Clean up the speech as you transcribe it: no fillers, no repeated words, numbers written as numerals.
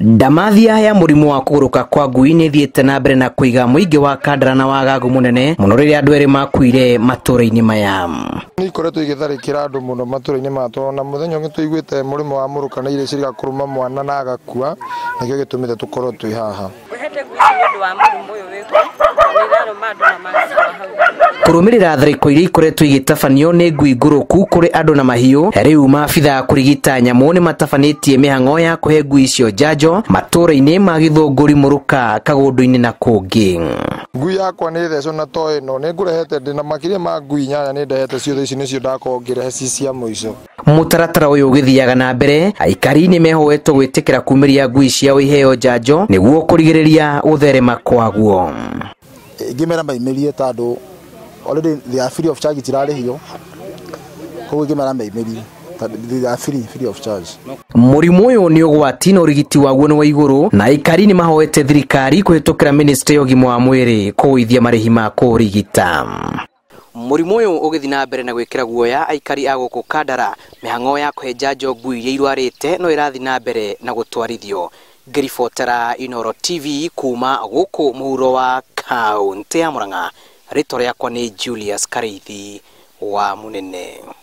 Ndamathia ya mũrimũ wa kũgũrũka kwa ngui nĩ ĩthiĩte na mbere na kũiga mũingĩ wa Kandara na wagagu mũnene mũno rĩrĩa andũ erĩ makuire matũũra-inĩ maya. Nĩ ikoretwo igĩtharĩkĩra andũ mũno matũũra-inĩ matũ, na mũthenya ũngĩ tũiguĩte mũrimũ wa mũrũka na irio cirĩga kũrũma mwana na agakua, nĩkĩo gĩtũmĩte tũkorwo twĩ haha. Kũrũmĩrĩra tharĩko iria ikoretwo igĩtabanio nĩ ngui ngũrũku kũrĩ andũ na mahiũ, rĩu maabithaa kũrigita nyamũ nĩ matabanĩtie mĩhang'o ya kũhe ngui icio njanjo matũũra-inĩ ma Gĩthũngũri, Mũrũka, Kagũndũ-inĩ na kũngĩ. Ngui yakwa nĩ thecwo na to ĩno nĩ ngũrehete ndĩna makĩria ma ngui 8 nĩ ndehete ciothe, ici nĩcio ndakorwo ngĩrehe ci cia mũico. Mũtaratara ũyũ ũgĩthiaga na mbere, aikari nĩ mehoetwo gwĩtĩkĩra kumĩria ngui ciao iheo njanjo nĩguo kũrigĩrĩria gũtherema kwaguo. Ingĩmera maimĩrie tondũ already they are free of charge, itirarĩhio, koguo ingĩmera maimĩrie they are free of charge. Mũrimũ ũyũ nĩ ũgwati na ũrigiti waguo nĩ wa igũrũ, na aikari nĩ mahoete thirikari kũhĩtũkĩra ministry ya ũgima wa mwĩrĩ kũgũithia marĩhi ma kũũrigita. Mũrimũ ũyũ ũgĩthiĩ na mbere na gwĩkĩra guoya aikari a gũkũ Kandara, mĩhang'o ya kũhe njanjo ngui iria irwarĩte no ĩrathiĩ na mbere na gũtwarithio. Ngĩribotera Inooro TV kuma gũkũ mũhuro wa kaũntĩ ya Murang'a, rĩtwa rĩakwa nĩ Julius Karĩithi wa Mũnene.